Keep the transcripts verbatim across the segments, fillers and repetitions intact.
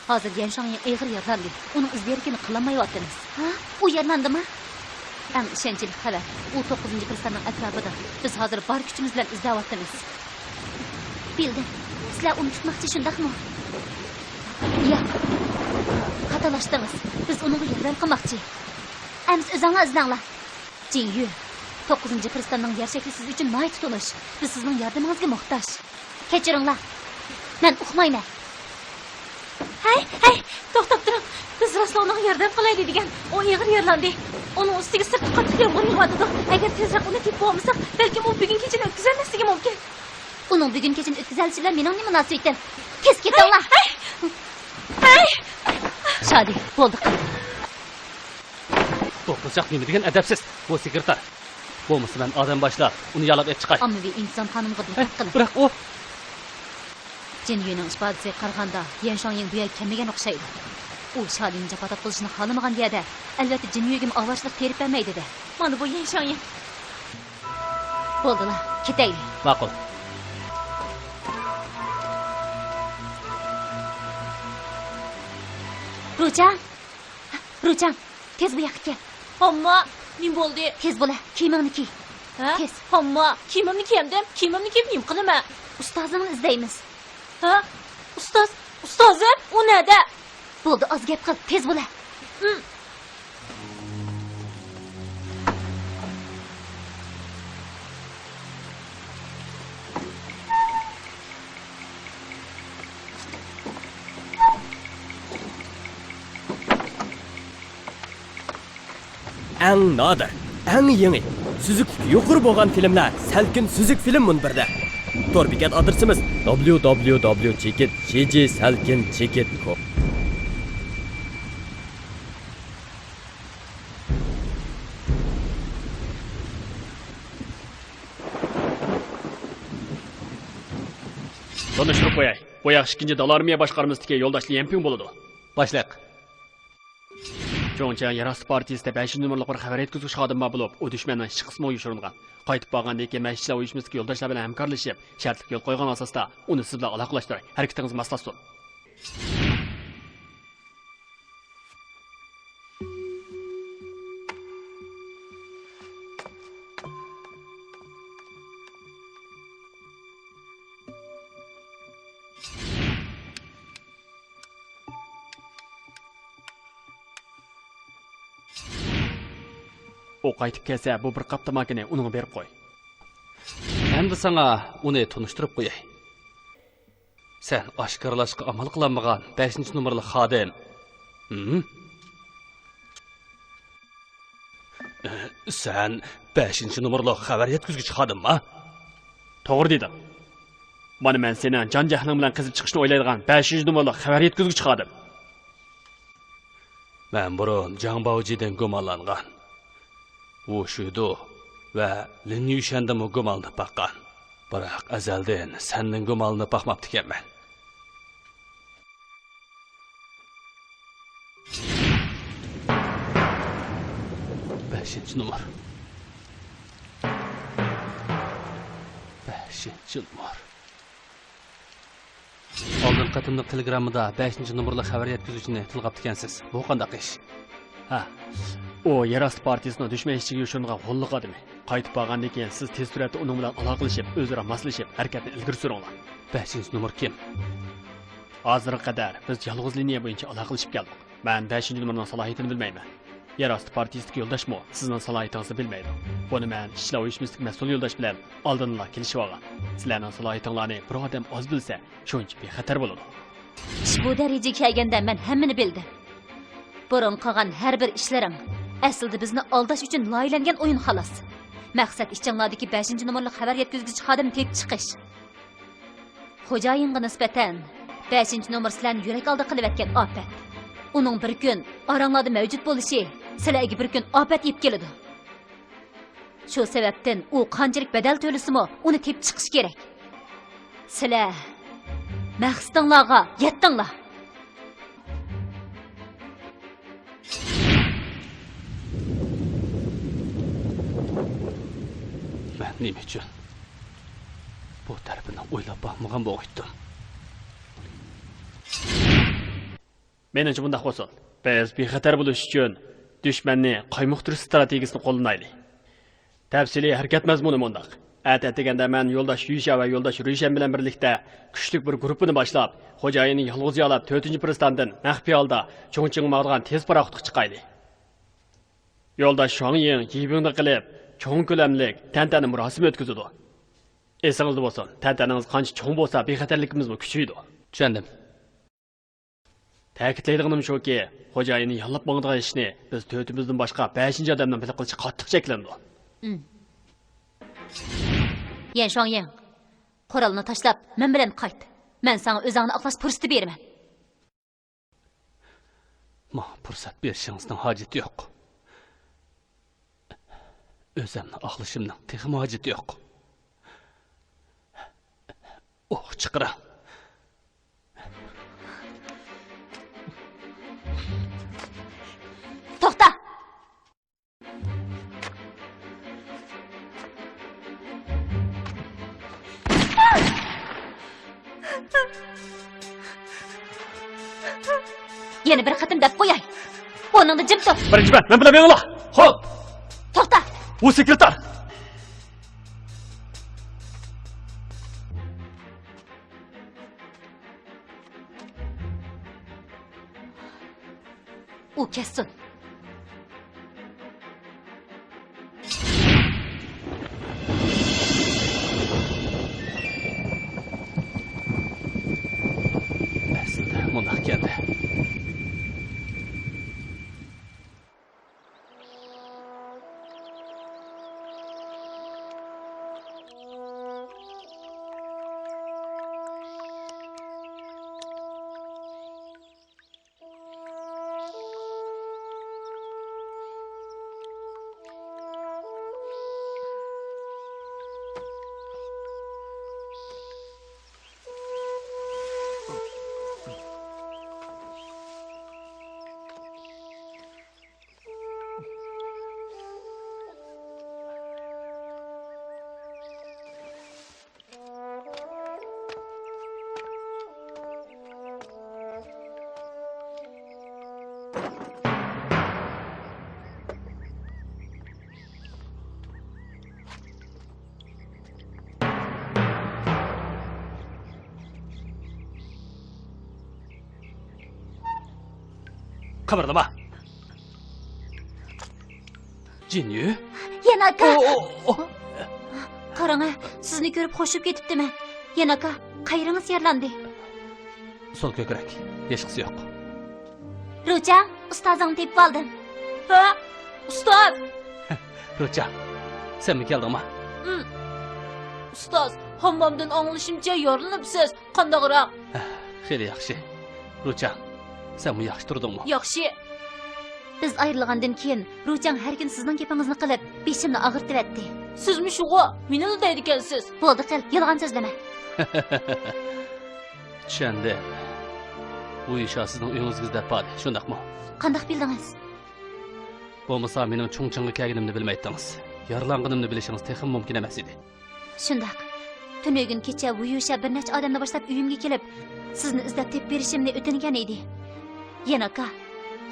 ھازىر يەن شاڭيىڭ ئېغىر يارىلاندى. ئۇنىڭ ئىز دېرىكىنى قىلالمايۋاتىمىز. ھە؟ ئۇ يارىلاندىمۇ؟ ئەڭ ئىشەنچلىك خەۋەر، ئۇ توققۇزىنچى پىرىستاننىڭ ئەتراپىدا. بىز ھازىر بار كۈچىمىز بىلەن ئىزدەۋاتىمىز. بىلدىم. سىلەر ئۇنى تۇتماقچى، شۇنداقمۇ؟ ياق. خاتالاشتىڭىز. بىز ئۇنىڭغا ياردەم قىلماقچى. ئەمىسە ئۆزۈڭلار ئىزدەڭلار. جىنيۈ، توققۇزىنچى پىرىستاننىڭ يەر شەكلى سىز ئۈچۈن ناھايىتى تونۇش. بىز سىزنىڭ ياردىمىڭىزگە موھتاج. كەچۈرۈڭلار. مەن ئۇقمايمەن. ھەي، ھەي، توختاپ تۇرۇڭ. بىز راستلا ئۇنىڭغا ياردەم قىلايلى دېگەن. ئۇ ئېغىر يارىلاندى. ئۇنىڭ ئۈستىگە سىرتتا قاتتىق يامغۇر يېغىۋاتىدۇ. ئەگەر تېزرەك ئۇنى تېپىپ بولمىساق، بەلكىم ئۇ بۈگۈن كېچىنى ئۆتكۈزەلمەسلىكى مۇمكىن. ئۇنىڭ بۈگۈن كېچىنى ئۆتكۈزەلىشى بىلەن مېنىڭ نېمە مۇناسىۋىتىم؟ تېز كېتىڭلار. ھەي، ھەي، ھەي! شادى، بولدى، قىل. بۇ قىزچاق نېمە دېگەن ئەدەپسىز! بۇ سېكرېتار. بولمىسا مەن ئادەم باشلاپ، ئۇنى يالاپ ئېلىپ چىقاي. ئاممىۋى ئىنتىزام قانۇنىغا ھەي، دىققەت قىلىڭ. بىراق ئۇ. جىن يۈنىڭ ئىپادىسىگە قارىغاندا، يەن شاڭيىڭ بۇ يەرگە كەلمىگەن ئوخشايدۇ. ئۇ شادىنى جاپا تارتقۇزۇشنى خالىمىغان يەردە، ئەلۋەتتە جىن يۈگىمۇ ئاۋارىچىلىق تېرىپ بەرمەيدۇ-دە. مانا بۇ يەن شاڭيىڭ. بولدىلا، كېتەيلى. ماقۇل. روچاڭ! روچاڭ! تېز بۇ ياققا كەل. ھامما، نېمە بولدى؟ تېز بولە، كىيىمىڭنى كىي. ھە؟ تېز. ھامما، كىيىمىمنى كىيەمدىم، كىيىمىمنى كىيىپ نېمە قىلىمەن؟ ئۇستازىڭنى ئىزدەيمىز. ھە؟ ئۇستاز، ئۇستازىم؟ ئۇ نەدە؟ بولدى، ئاز گەپ قىل، تېز بولە. ھىم. ئەڭ نادىر، ئەڭ يېڭى، سۈزۈكلۈكى يۇقىرى بولغان فىلىملەر سەلكىن سۈزۈك فىلىم مۇنبىرىدە. تور بېكەت ئادرېسىمىز: دبليۇ دبليۇ دبليۇ چېكىت جى جى سەلكىن چېكىت كوم. تونۇشتۇرۇپ قوياي. بۇ ياخشى ئىككىنچى دالا ئارمىيە باشقارمىسىدىكى يولداش ليەنپىڭ بولىدۇ. باشلىق. چۇڭچياڭ يەر ئاستى پارتىيىسىدە بەشىنچى نومۇرلۇق بىر خەۋەر يەتكۈزگۈچ خادىم بار بولۇپ، ئۇ دۈشمەننىڭ ئىشچى قىسمىغا يوشۇرۇنغان. قايتىپ بارغاندىن كېيىن مەن ئىشچىلەر ئۇيۇشمىسىدىكى يولداشلار بىلەن ھەمكارلىشىپ، شەرتلىك يول قويغان ئاساستا ئۇنى سىز بىلەن ئالاقىلەشتۈرەي. ھەرىكىتىڭىز ماسلاشسۇن. ئۇ قايتىپ كەلسە، بۇ بىر قاپ تاماكىنى ئۇنىڭغا بېرىپ قوي. ئەمدى ساڭا ئۇنى تونۇشتۇرۇپ قوياي. سەن ئاشكارىلاشقا ئامال قىلالمىغان بەشىنچى نومۇرلۇق خادىم. ھىم؟ سەن بەشىنچى نومۇرلۇق خەۋەر يەتكۈزگۈچى خادىمما؟ توغرا دېدىڭ. مانا مەن سېنىڭ جان جەھلىڭ بىلەن قېزىپ چىقىشنى ئويلايدىغان بەشىنچى نومۇرلۇق خەۋەر يەتكۈزگۈچى خادىم. مەن بۇرۇن جاڭ باۋجىدىن گۇمانلانغان. ۋۇ شۈدۇ ۋە لىن يۈشەندىنمۇ گۇمانلىنىپ باققان. بىراق ئەزەلدىن سەندىن گۇمانلىنىپ باقماپتىكەنمەن. بەشىنچى نومۇر. بەشىنچى نومۇر. ئالدىنقى قېتىملىق تېلېگراممىدا بەشىنچى نومۇرلۇق خەۋەر يەتكۈزگۈچىنى تىلغاپتىكەنسىز. بۇ قانداق ئىش؟ ھە. ئۇ يەر ئاستى پارتىيىسىنىڭ دۈشمەن ئىشچىگە يوشۇرۇنغان غوللۇق ئادىمى. قايتىپ بارغاندىن كېيىن سىز تېز سۈرئەتتە ئۇنىڭ بىلەن ئالاقىلىشىپ، ئۆزئارا ماسلىشىپ، ھەرىكەتنى ئىلگىرى سۈرۈڭلار. بەشىنچى نومۇر كىم؟ ھازىرغا قەدەر بىز يالغۇز لىنىيە بويىچە ئالاقىلىشىپ كەلدۇق. مەن بەشىنچى نومۇرنىڭ سالاھىيىتىنى بىلمەيمەن. يەر ئاستى پارتىيىسىدىكى يولداشمۇ سىزنىڭ سالاھىيىتىڭىزنى بىلمەيدۇ. بۇنى مەن ئىشچىلار ئۇيۇشمىسىدىكى مەسئۇل يولداش بىلەن ئالدىنلا كېلىشىۋالغان. سىلەرنىڭ سالاھىيىتىڭلارنى بىر ئادەم ئاز بىلسە، شۇنچە بىخەتەر بولىدۇ. ئۇشبۇ دەرىجىگە كەلگەندە مەن ھەممىنى بىلدىم. بۇرۇن قىلغان ھەر بىر ئىشلىرىڭ ئەسلىدە بىزنى ئالداش ئۈچۈن لايىھەلەنگەن ئويۇن خالاس. مەقسەت ئىچىڭلاردىكى بەشىنچى نومۇرلۇق خەۋەر يەتكۈزگۈچى خادىمنى تېپىپ چىقىش. خوجايىنغا نىسبەتەن بەشىنچى نومۇر سىلەرنى يۈرەك ئالدى قىلىۋەتكەن ئاپەت. ئۇنىڭ بىر كۈن ئاراڭلاردا مەۋجۇت بولۇشى سىلەرگە بىر كۈن ئاپەت ئېلىپ كېلىدۇ. شۇ سەۋەبتىن ئۇ قانچىلىك بەدەل تۆلىسىمۇ ئۇنى تېپىپ چىقىش كېرەك. سىلەر مەقسىتىڭلارغا يەتتىڭلار. مەن نېمە ئۈچۈن بۇ تەرىپىنى ئويلاپ باقمىغان بولغىيتتىم؟ مېنىڭچە مۇنداق بولسۇن. بىز بىخەتەر بولۇش ئۈچۈن دۈشمەننى قايمۇقتۇرۇش ئىستراتېگىيىسىنى قوللىنايلى. تەپسىلىي ھەرىكەت مەزمۇنى مۇنداق. ئەتە ئەتىگەندە مەن يولداش يۈشيا ۋە يولداش رۈيشەن بىلەن بىرلىكتە كۈچلۈك بىر گۇرۇپپىنى باشلاپ، خوجايىننى يالغۇز يالاپ، تۆتىنچى پىرىستاندىن مەخپىي ھالدا چۇڭچىڭغا ماڭىدىغان تېز پاراخوتقا چىقايلى. يولداش شۇاڭ يىڭ يىبىڭنى قىلىپ، چوڭ كۆلەملىك تەنتەنە مۇراسىمى ئۆتكۈزىدۇ. ئېسىڭىزدە بولسۇن، تەنتەنىڭىز قانچە چوڭ بولسا، بىخەتەرلىكىمىزمۇ كۈچىيىدۇ. چۈشەندىم. تەكىتلەيدىغىنىم شۇكى، خوجايىننى ياللاپ ماڭىدىغان ئىشنى بىز تۆتىمىزدىن باشقا بەشىنچى ئادەمنىڭ بىلىپ قېلىشى قاتتىق چەكلىنىدۇ. ئۇم. يەن شۇاڭ يىڭ، قورالنى تاشلاپ، مەن بىلەن قايت. مەن ساڭا ئۆزۈڭنى ئاقلاش پۇرسىتى بېرىمەن. ماڭا پۇرسەت بېرىشىڭىزنىڭ ھاجىتى يوق. ئۆزۈمنى ئاقلىشىمنىڭ تېخىمۇ ھاجىتى يوق. ئوق چىقىرىڭ. توختا! يەنە بىر قېتىم دەپ قوياي. ئورنۇڭدا جىم تۇر. بىرىنچى مەن، مەن بىلەن مېڭىڭلار. خوپ. توختا. ئۇ سېكرېتار. ئۇ كەتسۇن. ئەسلىدە مۇنداق ئىكەن-دە. قىمىرلىما! جىنيۈ؟ يەن ئاكا! ئو، ئو، ئو. قاراڭ، سىزنى كۆرۈپ خوش بولۇپ كېتىپتىمەن. يەن ئاكا، قايرىڭىز يارىلاندى؟ سول كۆكرەك، ھېچقىسى يوق. روچاڭ، ئۇستازىڭنى تېپىپ ئالدىم. ھە؟ ئۇستاز! روچاڭ، سەنمۇ كەلدىڭما؟ ئۇم. ئۇستاز، ھاممامدىن ئاڭلىشىمچە يارىلىنىپسىز. قانداقراق؟ ھە، خېلى ياخشى. روچاڭ، سەنمۇ ياخشى تۇردۇڭمۇ؟ ياخشى. بىز ئايرىلغاندىن كېيىن روچاڭ ھەر كۈنى سىزنىڭ گېپىڭىزنى قىلىپ، بېشىمنى ئاغرىتىۋەتتى. سىزمۇ شۇغۇ، مېنىلا دەيدىكەنسىز. بولدى قىل، يالغان سۆزلىمە. چۈشەندىم. ۋۇيۈشيا سىزنىڭ ئۆيىڭىزگە ئىزدەپ باردى، شۇنداقمۇ؟ قانداق بىلدىڭىز؟ بولمىسا مېنىڭ چۇڭچىڭغا كەلگىنىمنى بىلمەيتتىڭىز. يارىلانغىنىمنى بىلىشىڭىز تېخىمۇ مۇمكىن ئەمەس ئىدى. شۇنداق. تۈنۈگۈن كېچە ۋۇيۈشيا بىر نەچچە ئادەمنى باشلاپ ئۆيۈمگە كېلىپ، سىزنى ئىزدەپ تېپىپ بېرىشىمنى ئۆتۈنگەن ئىدى. يەن ئاكا،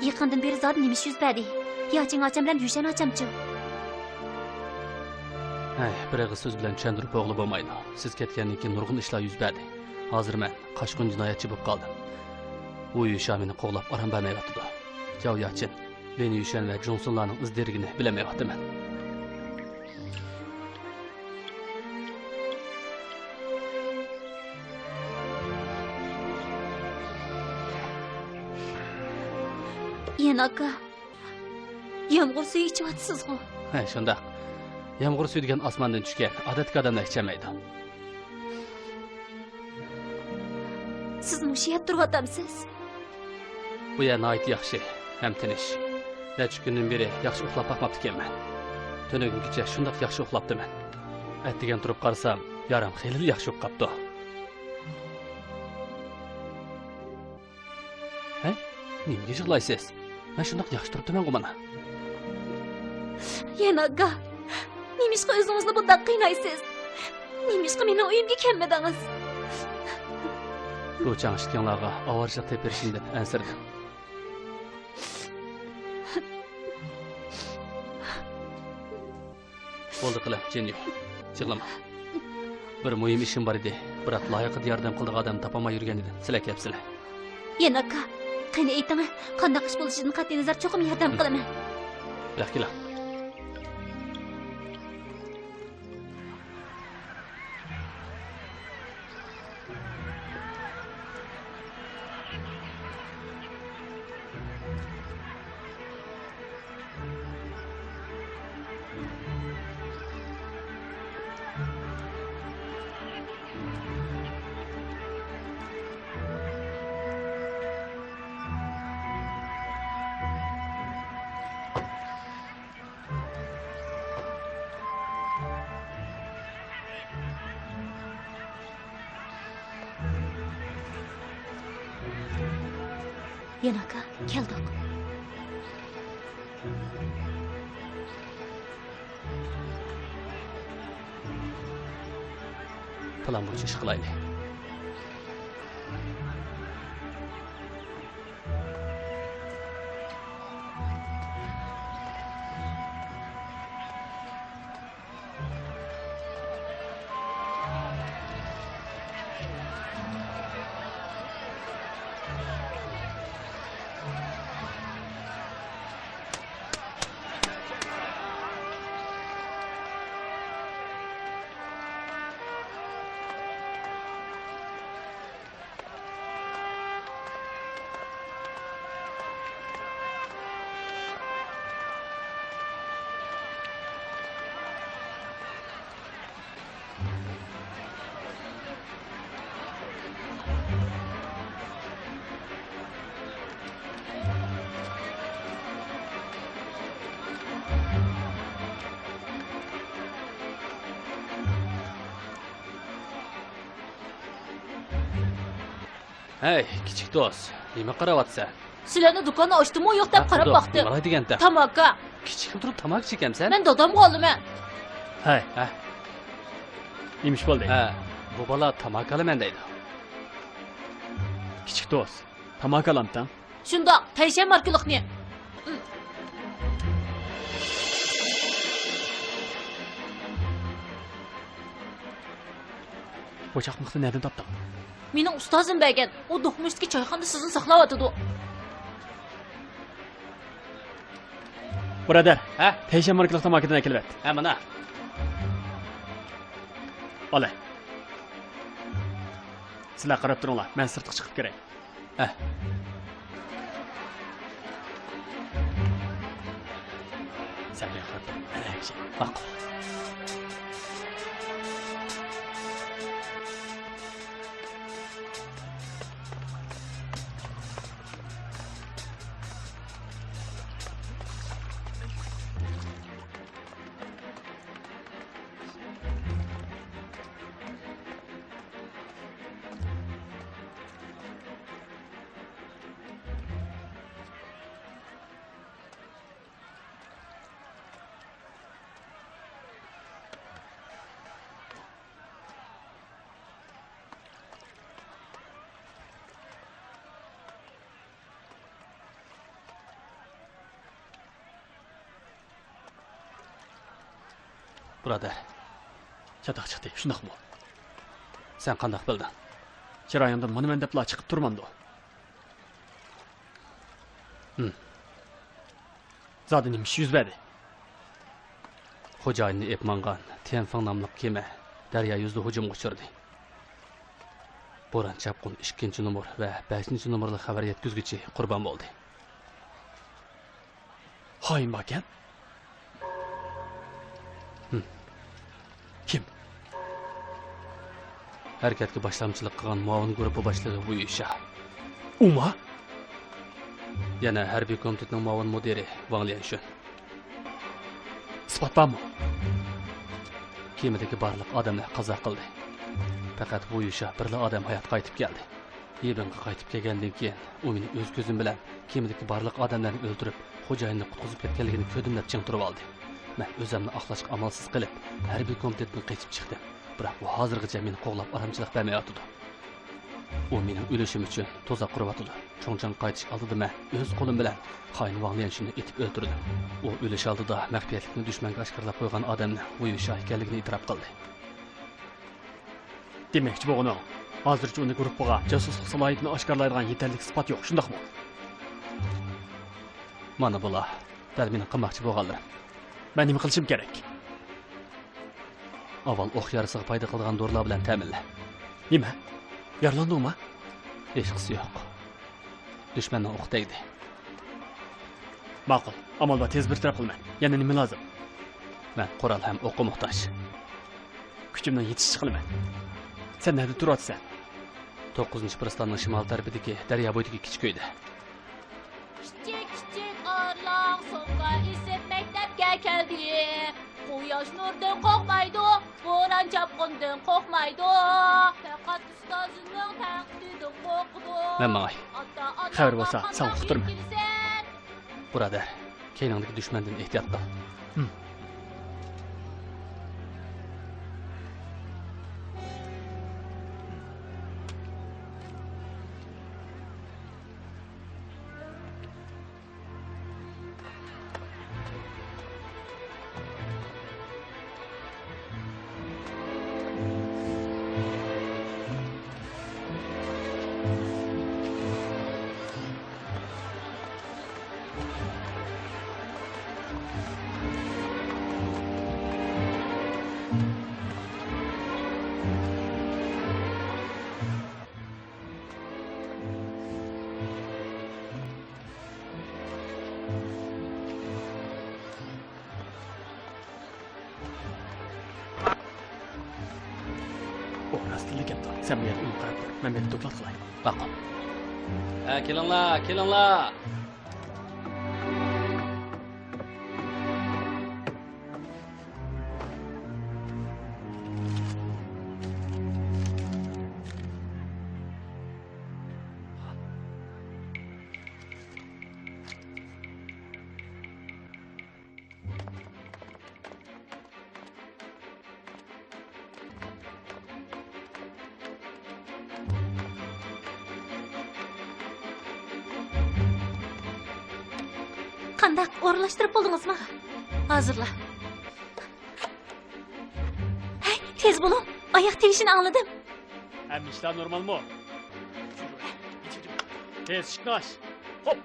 يېقىندىن بېرى زادى نېمە ئىش يۈز بەردى؟ ياچىڭ ئاچام بىلەن يۈشەن ئاچامچۇ؟ ھەي، بىر ئېغىز سۆز بىلەن چۈشەندۈرۈپ بولغىلى بولمايدۇ. سىز كەتكەندىن كېيىن نۇرغۇن ئىشلار يۈز بەردى. ھازىر مەن قاچقۇن جىنايەتچى بولۇپ قالدىم. ۋۇيۈشيا مېنى قوغلاپ ئارام بەرمەيۋاتىدۇ. ياۋ ياچىن، لىن يۈشەن ۋە جۇڭسۇنلارنىڭ ئىز دېرىكىنى بىلەلمەيۋاتىمەن. يەن ئاكا، يامغۇر سۈيى ئىچىۋاتىسىزغۇ؟ ھە، شۇنداق. يامغۇر سۈيى دېگەن ئاسماندىن چۈشكەن، ئادەتتىكى ئادەملەر ئىچەلمەيدۇ. سىز مۇشۇ يەردە تۇرۇۋاتامسىز؟ بۇ يەر ناھايىتى ياخشى ھەم تىنچ. نەچچە كۈندىن بېرى ياخشى ئۇخلاپ باقماپتىكەنمەن. تۈنۈگۈن كېچە شۇنداق ياخشى ئۇخلاپتىمەن. ئەتىگەن تۇرۇپ قارىسام، يارام خېلىلا ياخشى ئۇخلاپتۇ. ھە؟ نېمىگە يىغلايسىز؟ مەن شۇنداق ياخشى تۇرۇپتىمەنغۇ مانا. يەن ئاكا، نېمىشقا ئۆزىڭىزنى بۇنداق قىينايسىز؟ نېمىشقا مېنىڭ ئۆيۈمگە كەلمىدىڭىز؟ روچاڭ ئىككىڭلارغا ئاۋارىچىلىق تېپىپ بېرىشىمدىن ئەنسىرىدىم. بولدى قىلىم، جىنيۇ. يىغلىما. بىر مۇھىم ئىشىم بار ئىدى. بىراق، لايىقىدا ياردەم قىلىدىغان ئادەم تاپالماي يۈرگەن ئىدىم. سىلەر كەپسىلەر. يەنە ئاكا، قېنى ئېيتىڭ، قانداق ئىش بولۇشىدىن قەتئىينەزەر، چوقۇم ياردەم قىلىمەن. بىراق كېلىڭ. يەنە ئاكا، كەلدۇق. پىلان بويىچە ئىش قىلايلى. ھەي، كىچىك دوست، نېمە قاراۋاتىسەن؟ سىلەرنى دۇكاننى ئاچتىمۇ يوق دەپ قاراپ باقتىم. نېمە دەيدىكەن؟ تاماكا. كىچىكىم تۇرۇپ تاماكا چېكەمسەن؟ مەن دادامغا ئالىمەن. ھەي. ھە. نېمە ئىش بولدى؟ ھە، بۇ بالا تاماكا ئالىمەن دەيدۇ. كىچىك دوست، تاماكا ئالامتىڭ؟ شۇنداق، تەيشەن ماركىلىقنى. بۇ چاقماقنى نەدىن تاپتىڭ؟ مېنىڭ ئۇستازىم بەرگەن. ئۇ دوقمۇشتىكى چايخانىدا سىزنى ساقلاۋاتىدۇ. بۇرادەر، ھە؟ تەيشەن ماركىلىق تاماكىدىن ئەكېلىۋەت. ھە، مانا. ئالە. سىلەر قاراپ تۇرۇڭلار، مەن سىرتقا چىقىپ كىرەي. ھە. سەن مېنى قاراپ تۇر. ماقۇل. بۇرادەر، چاتاق چىقتى، شۇنداقمۇ؟ سەن قانداق بىلدىڭ؟ چىرايىڭدىن مانا مەن دەپلا چىقىپ تۇرمامدۇ؟ ھىم. زادى نېمە ئىش يۈز بەردى؟ خوجايىننى ئېلىپ ماڭغان تيەنفېڭ ناملىق كېمە دەريا يۈزىدە ھۇجۇمغا ئۇچرىدى. بوران چاپقۇن ئىككىنچى نومۇر ۋە بەشىنچى نومۇرلۇق خەۋەر يەتكۈزگۈچى قۇربان بولدى. خائىن باركەن؟ ھىم. كىم؟ ھەرىكەتكە باشلامچىلىق قىلغان مۇئاۋىن گۇرۇپپا باشلىقى ۋۇ يۈشا. ئۇما؟ يەنە ھەربىي كومىتېتنىڭ مۇئاۋىن مۇدىرى ۋاڭ ليەنشۈن. ئىسپات بارمۇ؟ كېمىدىكى بارلىق ئادەملەر قازا قىلدى. پەقەت ۋۇ يۈشا بىرلا ئادەم ھايات قايتىپ كەلدى. يىبىنغا قايتىپ كەلگەندىن كېيىن، ئۇ مېنى ئۆز كۆزۈم بىلەن كېمىدىكى بارلىق ئادەملەرنى ئۆلتۈرۈپ، خوجايىنىنى قۇتقۇزۇپ كەتكەنلىكىنى كۆردۈم دەپ چىڭ تۇرۇۋالدى. مەن ئۆزۈمنى ئاقلاشقا ئامالسىز قېلىپ، ھەربىي كومىتېتتىن قېچىپ چىقتىم. بىراق ئۇ ھازىرغىچە مېنى قوغلاپ ئارامچىلىق بەرمەيۋاتىدۇ. ئۇ مېنىڭ ئۆلۈشۈم ئۈچۈن تۇزاق قۇرۇۋاتىدۇ. چۇڭچىڭ قايتىش ئالدىدا مەن ئۆز قولۇم بىلەن خائىن ۋاڭ ليەنشىننى ئېتىپ ئۆلتۈردۈم. ئۇ ئۆلۈش ئالدىدا مەخپىيەتلىكنى دۈشمەنگە ئاشكارىلاپ قويغان ئادەمنى ۋۇ يۈشيا ئىكەنلىكىنى ئېتىراپ قىلدى. دېمەكچى بولغىنىڭ، ھازىرچە ئۇنى گۇرۇپپىغا جاسۇسلۇق سالاھىيىتىنى ئاشكارىلايدىغان يېتەرلىك ئىسپات يوق، شۇنداقمۇ؟ مانا بۇلار دەل مېنىڭ قىلماقچى بولغانلىرىم. مەن نېمە قىلىشىم كېرەك؟ ئاۋۋال ئوق يارىسىغا پايدا قىلىدىغان دورىلار بىلەن تەمىنلە. نېمە؟ يارىلاندىڭمۇ؟ ھېچقىسى يوق. دۈشمەننىڭ ئوقى تەگدى. ماقۇل، ئامال بار، تېز بىر تەرەپ قىلىمەن. يەنە نېمە لازىم؟ مەن قورال ھەم ئوققا موھتاج. كۈچۈمنىڭ يېتىشىچە قىلىمەن. سەن نەدە تۇرۇۋاتىسەن؟ توققۇزىنچى پىرىستاننىڭ شىمال تەرىپىدىكى دەريا بويىدىكى كىچىك ئۆيدە. كىچىك كىچىك ئارىلاڭ سومكا ئېسىپ مەكتەپكە كەلدى. قۇياش نۇردىن قورقمايدۇ، بوران چاپقۇندىن قورقمايدۇ. پەقەت ئۇستازىنىڭ تەنقىدىدىن قورقىدۇ. مەن ماڭاي. ئاتا-ئاناڭغا خەۋىرى بولسا ساڭا قانداق ئۇقتۇرىمەن. يەتكۈزىسەن؟ بۇرادەر، كەينىڭدىكى دۈشمەندىن ئېھتىيات قىل. ھىم. ئۇ راستتىنلا كەپتۇ. سەن بۇ يەردە ئۇنى قاراپ تۇر. مەن بېرىپ دوكلات قىلاي. ماقۇل. ھە، كېلىڭلار، كېلىڭلار. قانداق، ئورۇنلاشتۇرۇپ بولدىڭىزمۇ؟ ھازىرلا. ھەي، تېز بولۇڭ، ئاياق تىۋىشىنى ئاڭلىدىم. ھەممە ئىشلار نورمالمۇ؟ تېز ئىشىكنى ئاچ. خوپ.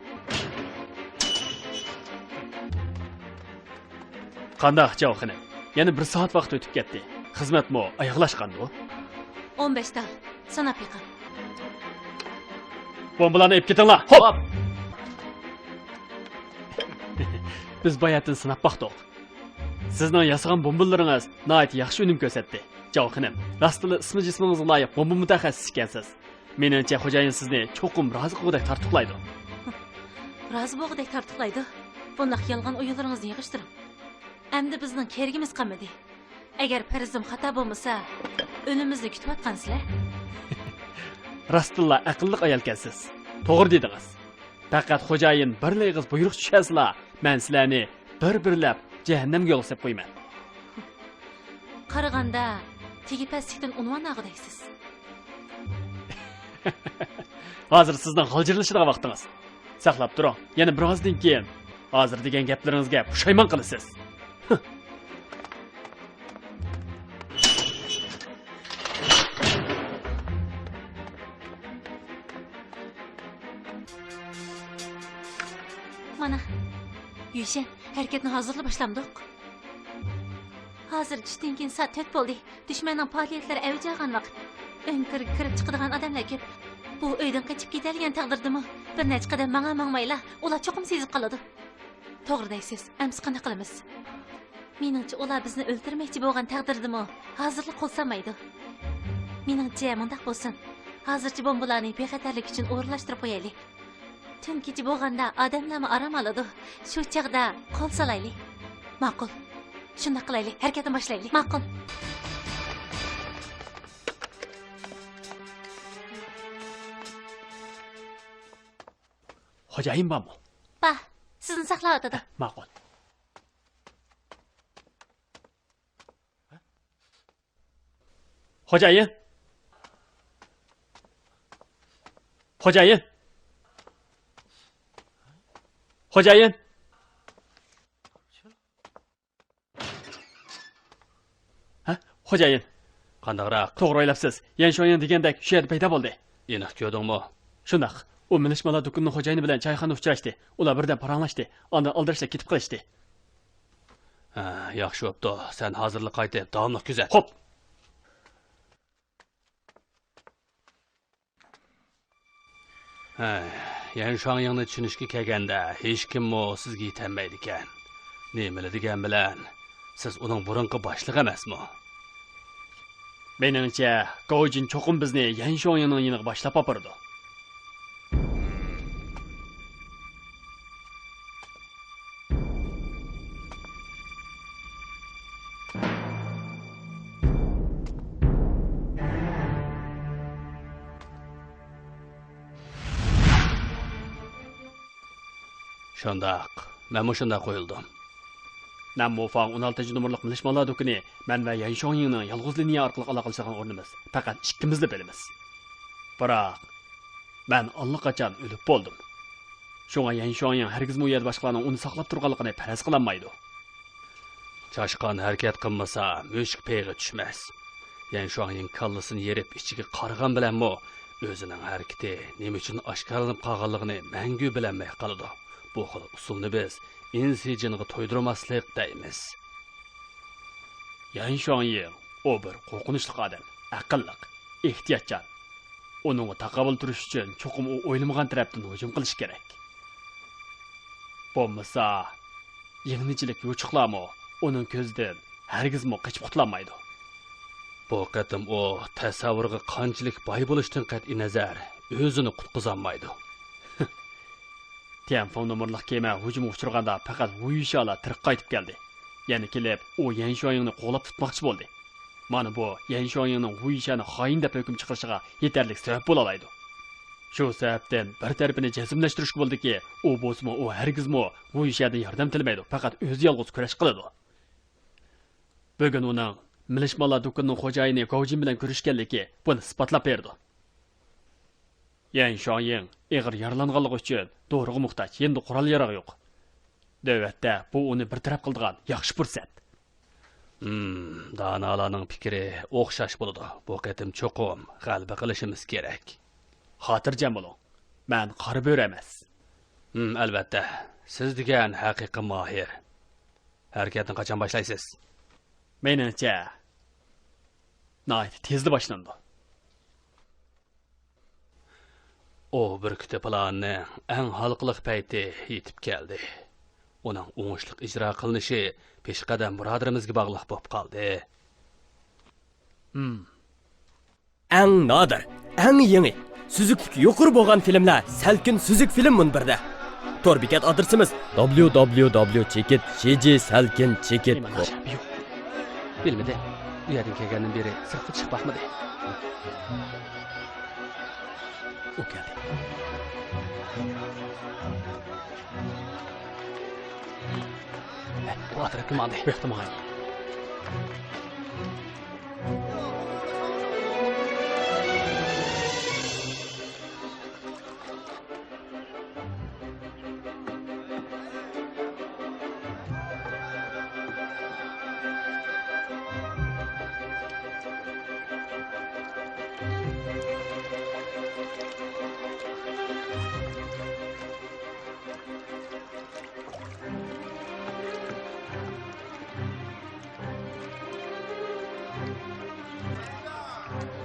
قانداق، جاۋ خېنىم؟ يەنە بىر سائەت ۋاقىت ئۆتۈپ كەتتى. خىزمەتمۇ ئاياغلاشقاندۇ؟ ئون بەش تال. ساناپ بېقىڭ. بومبىلارنى ئېلىپ كېتىڭلار. خوپ. بىز باياتىن سىناپ باقتۇق. سىزنىڭ ياسىغان بومبىلىرىڭىز ناھايىتى ياخشى ئۈنۈم كۆرسەتتى. جاۋ خېنىم، راستتىنلا ئىسمى جىسمىڭىزغا لايىق بومبا مۇتەخەسسىسى ئىكەنسىز. مېنىڭچە، خوجايىن سىزنى چوقۇم رازى قىلغۇدەك تارتۇقلايدۇ. رازى بولغۇدەك تارتۇقلايدۇ؟ بۇنداق يالغان ئويۇنلىرىڭىزنى يىغىشتۇرۇڭ. ئەمدى بىزنىڭ كېرىكىمىز قالمىدى. ئەگەر پەرىزىم خاتا بولمىسا، ئۆلۈمىمىزنى كۈتۈۋاتقانسىلەر. راستتىنلا ئەقىللىق ئايالكەنسىز. توغرا دېدىڭىز. پەقەت خوجايىن بىرلا ئېغىز بۇيرۇق چۈشەرسىلا، مەن سىلەرنى بىر-بىرلەپ جەھەننەمگە يولغا سېلىپ قويىمەن. قارىغاندا، تېگى پەسلىكتىن ئۇنۋان ئالغۇدەكسىز. ھازىر سىزنىڭ غالجىرلىشىدىغان ۋاقتىڭىز. ساقلاپ تۇرۇڭ، يەنە بىر ئازدىن كېيىن ھازىر دېگەن گەپلىرىڭىزگە پۇشايمان قىلىسىز. مانا، يۈيشەن، ھەرىكەتنى ھازىرلا باشلامدۇق؟ ھازىر چۈشتىن كېيىن سائەت تۆت بولدى. دۈشمەننىڭ پائالىيەتلىرى ئەۋج ئالغان ۋاقىت. ئۆڭكۈرگە كىرىپ چىقىدىغان ئادەملەر كۆپ. بۇ ئۆيدىن قېچىپ كېتەلىگەن تەقدىردىمۇ، بىر نەچچە قەدەم ماڭا ماڭمايلا، ئۇلار چوقۇم سېزىپ قالىدۇ. توغرا دەيسىز، ئەمىسە قانداق قىلىمىز؟ مېنىڭچە، ئۇلار بىزنى ئۆلتۈرمەكچى بولغان تەقدىردىمۇ، ھازىرلا قول سالمايدۇ. مېنىڭچە، مۇنداق بولسۇن، ھازىرچە بومبىلارنى بىخەتەرلىك ئۈچۈن ئورۇنلاشتۇرۇپ قويايلى. تۈن كېچە بولغاندا ئادەملەرمۇ ئارام ئالىدۇ. شۇ چاغدا قول سالايلى. ماقۇل. شۇنداق قىلايلى. ھەرىكەتنى باشلايلى. ماقۇل. خوجايىن بارمۇ؟ بار. سىزنى ساقلاۋاتىدۇ. ماقۇل. خوجايىن! خوجايىن! خوجايىن! ھە، خوجايىن. قانداقراق؟ توغرا ئويلاپسىز. يەن شۇڭيىڭ دېگەندەك شۇ يەردە پەيدا بولدى. ئېنىق كۆردۈڭمۇ؟ شۇنداق. ئۇ مېلىشمالا دۇكىنىنىڭ خوجايىنى بىلەن چايخانىدا ئۇچراشتى. ئۇلار بىردەم پاراڭلاشتى. ئاندىن ئالدىراشلا كېتىپ قېلىشتى. ھە، ياخشى بوپتۇ. سەن ھازىرلا قايتىپ، داۋاملىق كۆزەت. خوپ. ھەي، يەن شۇاڭيىڭنى چۈشىنىشكە كەلگەندە، ھېچكىممۇ سىزگە يېتەلمەيدىكەن. نېمىلا دېگەن بىلەن، سىز ئۇنىڭ بۇرۇنقى باشلىقى ئەمەسمۇ؟ مېنىڭچە، گاۋجىن چوقۇم بىزنى يەن شۇاڭيىڭنىڭ يېنىغا باشلاپ ئاپىرىدۇ. شۇنداق، مەنمۇ شۇنداق ئويلىدىم. نەنمۇفاڭ ئون ئالتىنچى نومۇرلۇق مېلىشمالا دۇكىنى مەن ۋە يەن شۇاڭيىڭنىڭ يالغۇز لىنىيە ئارقىلىق ئالاقىلىشىدىغان ئورنىمىز. پەقەت ئىككىمىزلا بىلىمىز. بىراق، مەن ئاللىقاچان ئۆلۈپ بولدۇم. شۇڭا يەن شۇاڭيىڭ ھەرگىزمۇ ئۇ يەردە باشقىلارنىڭ ئۇنى ساقلاپ تۇرغانلىقىنى پەرەز قىلالمايدۇ. چاشقان ھەرىكەت قىلمىسا، مۈشۈك پېيىغا چۈشمەس. يەن شۇاڭيىڭ كاللىسىنى يېرىپ ئىچىگە قارىغان بىلەنمۇ، ئۆزىنىڭ ھەرىكىتى نېمە ئۈچۈن ئاشكارىلىنىپ قالغانلىقىنى مەڭگۈ بىلەلمەي قالىدۇ. بۇ خىل ئۇسۇلنى بىز ئىنسىجىنغا تويدۇرماسلىق دەيمىز. يەن شۇاڭيىڭ، ئۇ بىر قورقۇنچلۇق ئادەم، ئەقىللىق، ئېھتىياتچان. ئۇنىڭغا تاقابىل تۇرۇش ئۈچۈن چوقۇم ئۇ ئويلىمىغان تەرەپتىن ھۇجۇم قىلىش كېرەك. بولمىسا، يىڭنىچىلىك يوچۇقلارمۇ ئۇنىڭ كۆزىدىن ھەرگىزمۇ قېچىپ قۇتۇلالمايدۇ. بۇ قېتىم ئۇ تەسەۋۋۇرغا قانچىلىك باي بولۇشتىن قەتئىينەزەر، ئۆزىنى قۇتقۇزالمايدۇ. تيەنفېڭ نومۇرلۇق كېمە ھۇجۇمغا ئۇچرىغاندا پەقەت ۋۇ يۈشيالا تىرىك قايتىپ كەلدى. يەنە كېلىپ، ئۇ يەن شۇاڭيىڭنى قوغلاپ تۇتماقچى بولدى. مانا بۇ يەن شۇاڭيىڭنىڭ ۋۇ يۈشيانى خائىن دەپ ھۆكۈم چىقىرىشىغا يېتەرلىك سەۋەب بولالايدۇ. شۇ سەۋەبتىن بىر تەرىپىنى جەزملەشتۈرۈشكە بولىدۇكى، ئۇ بولسىمۇ ئۇ ھەرگىزمۇ ۋۇ يۈشيادىن ياردەم تىلىمەيدۇ، پەقەت ئۆزى يالغۇز كۈرەش قىلىدۇ. بۈگۈن ئۇنىڭ مېلىشمالا دۇكىنىنىڭ خوجايىنى گاۋجىن بىلەن كۆرۈشكەنلىكى بۇنى ئىسپاتلاپ بېرىدۇ. يەن شۇاڭيىڭ ئېغىر يارىلانغانلىقى ئۈچۈن دورىغا موھتاج، يېنىدا قورال-ياراغ يوق. نۆۋەتتە بۇ ئۇنى بىر تەرەپ قىلىدىغان ياخشى پۇرسەت. ھىم، دانالارنىڭ پىكرى ئوخشاش بولىدۇ. بۇ قېتىم چوقۇم غەلىبە قىلىشىمىز كېرەك. خاتىرجەم بولۇڭ، مەن قارا بۆرە ئەمەس. ھىم، ئەلۋەتتە، سىز دېگەن ھەقىقىي ماھىر. ھەرىكەتنى قاچان باشلايسىز؟ مېنىڭچە، ناھايىتى تېزلا باشلىنىدۇ. ئۇ بۈركۈتى پىلانىنىڭ ئەڭ ھالقىلىق پەيتى يېتىپ كەلدى. ئۇنىڭ ئوڭۇشلۇق ئىجرا قىلىنىشى پېشقەدەم بۇرادىرىمىزگە باغلىق بولۇپ قالدى. ھىم. ئەڭ نادىر، ئەڭ يېڭى، سۈزۈكلۈكى يۇقىرى بولغان فىلىملەر سەلكىن سۈزۈك فىلىم مۇنبىرىدە. تور بېكەت ئادرېسىمىز دابليۇ دابليۇ دابليۇ چېكىت شى جى سەلكىن چېكىت كوم. بىلمىدى. ئۇ يەردىن كەلگەندىن بېرى سىرتقا چىقىپ باقمىدى. ئۇ كەلدى. ئۇ ئەتراپكە ماڭدى. بۇ ياقتا ماڭاي.